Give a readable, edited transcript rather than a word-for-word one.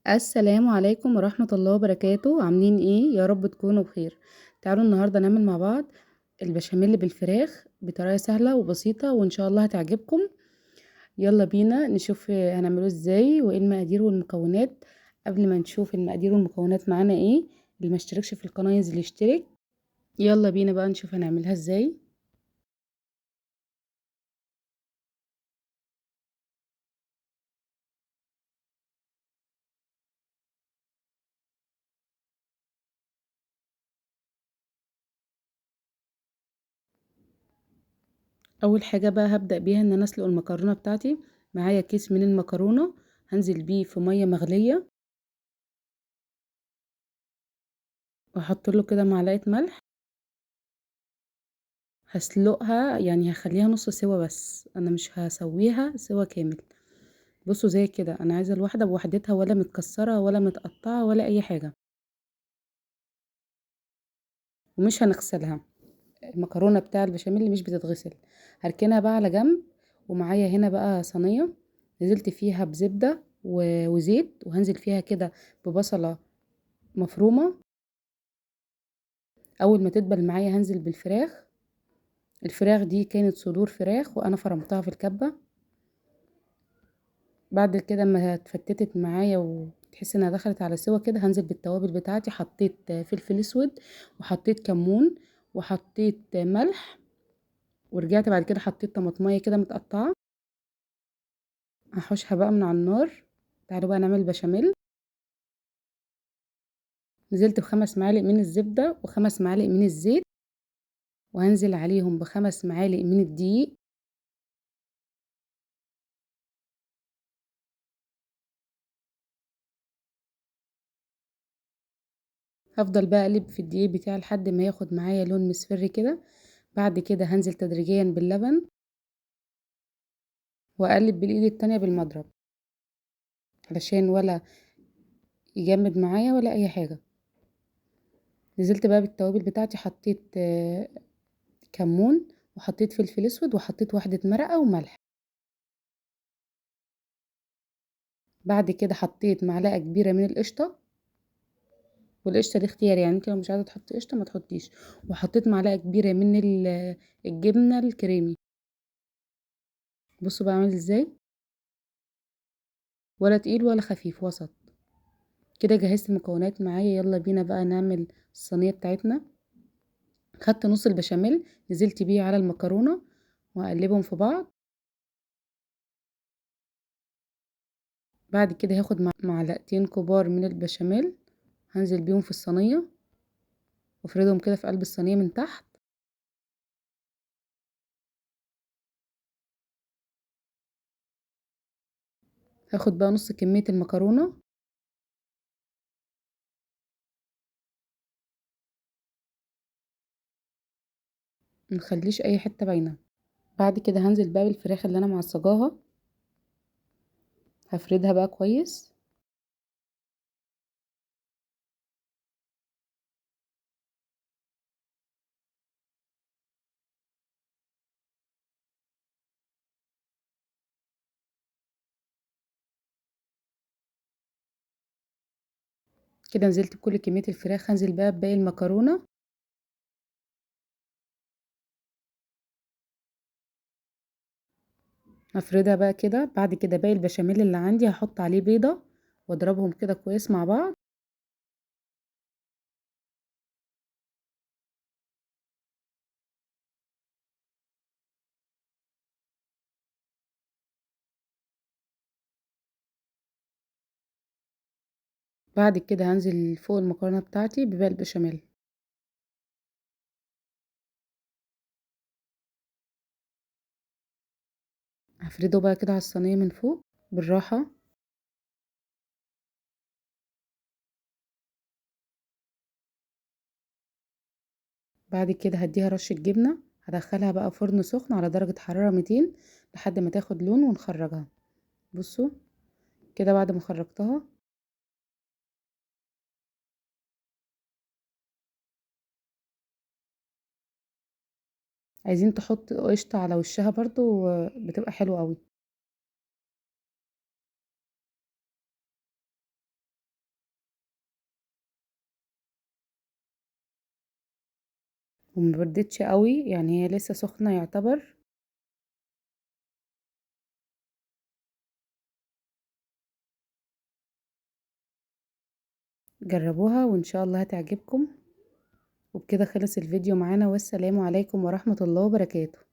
السلام عليكم ورحمة الله وبركاته. عاملين ايه؟ يا رب تكونوا بخير. تعالوا النهاردة نعمل مع بعض البشاميل بالفراخ بطريقة سهلة وبسيطة، وان شاء الله هتعجبكم. يلا بينا نشوف هنعمله ازاي وايه المقادير والمكونات. قبل ما نشوف المقادير والمكونات معانا ايه، اللي ما اشتركش في القناة ينزل يشترك. يلا بينا بقى نشوف هنعملها ازاي. اول حاجة بقى هبدأ بيها ان انا اسلق المكرونة بتاعتي. معايا كيس من المكرونة هنزل بيه في مية مغلية، واحط له كده معلقة ملح. هسلقها يعني هخليها نص سوا بس، انا مش هسويها سوا كامل. بصوا زي كده انا عايزة الواحدة بوحدتها، ولا متكسرة ولا متقطعة ولا اي حاجة، ومش هنغسلها. المكرونة بتاع البشاميل اللي مش بتتغسل هركنها بقى على جنب. ومعايا هنا بقى صينية نزلت فيها بزبدة وزيت، وهنزل فيها كده ببصلة مفرومة. اول ما تدبل معايا هنزل بالفراخ. الفراخ دي كانت صدور فراخ وانا فرمتها في الكبة. بعد كده ما اتفتتت معايا وتحس انها دخلت على سوا كده، هنزل بالتوابل بتاعتي. حطيت فلفل اسود، وحطيت كمون، وحطيت ملح، ورجعت بعد كده حطيت طماطمية كده متقطعة. هحوشها بقى من على النار. تعالوا بقى نعمل بشاميل. نزلت ب5 معالق من الزبدة و5 معالق من الزيت، وهنزل عليهم ب5 معالق من الدقيق. هفضل بقى اقلب في الدقيق بتاعي لحد ما ياخد معايا لون مصفر كده. بعد كده هنزل تدريجيا باللبن، واقلب بالايد التانية بالمضرب علشان ولا يجمد معايا ولا اي حاجة. نزلت بقى بالتوابل بتاعتي، حطيت كمون، وحطيت فلفل اسود، وحطيت واحدة مرقة وملح. بعد كده حطيت معلقة كبيرة من القشطة، والقشطة دي اختياري، يعني انت لو مش عايزة تحطي قشطة ما تحطيش. وحطيت معلقة كبيرة من الجبنة الكريمي. بصوا بقى عامل ازاي، ولا تقيل ولا خفيف، وسط كده. جهزت المكونات معايا، يلا بينا بقى نعمل الصينية بتاعتنا. خدت نص البشاميل نزلت بيه على المكرونة وهقلبهم في بعض. بعد كده هاخد معلقتين كبار من البشاميل هنزل بيهم في الصينية، وافردهم كده في قلب الصينية من تحت. هاخد بقى نص كمية المكرونة، منخليش اي حتة باينة. بعد كده هنزل بقى بالفراخ اللي انا معصجاها، هفردها بقى كويس. كده نزلت بكل كمية الفراخ. هنزل بقى بباقي المكرونة. هفردها بقى كده. بعد كده باقي البشاميل اللي عندي هحط عليه بيضة واضربهم كده كويس مع بعض. بعد كده هنزل فوق المكرونة بتاعتي بباقي البشاميل. هفرده بقى كده على الصينية من فوق بالراحة. بعد كده هديها رشة جبنة، هدخلها بقى فرن سخن على درجة حرارة 200 لحد ما تاخد لون ونخرجها. بصوا كده بعد ما خرجتها عايزين تحط قشطة على وشها برضو، بتبقى حلوة قوي. ومبردتش قوي، يعني هي لسه سخنة يعتبر. جربوها وان شاء الله هتعجبكم. وبكده خلص الفيديو معانا، والسلام عليكم ورحمة الله وبركاته.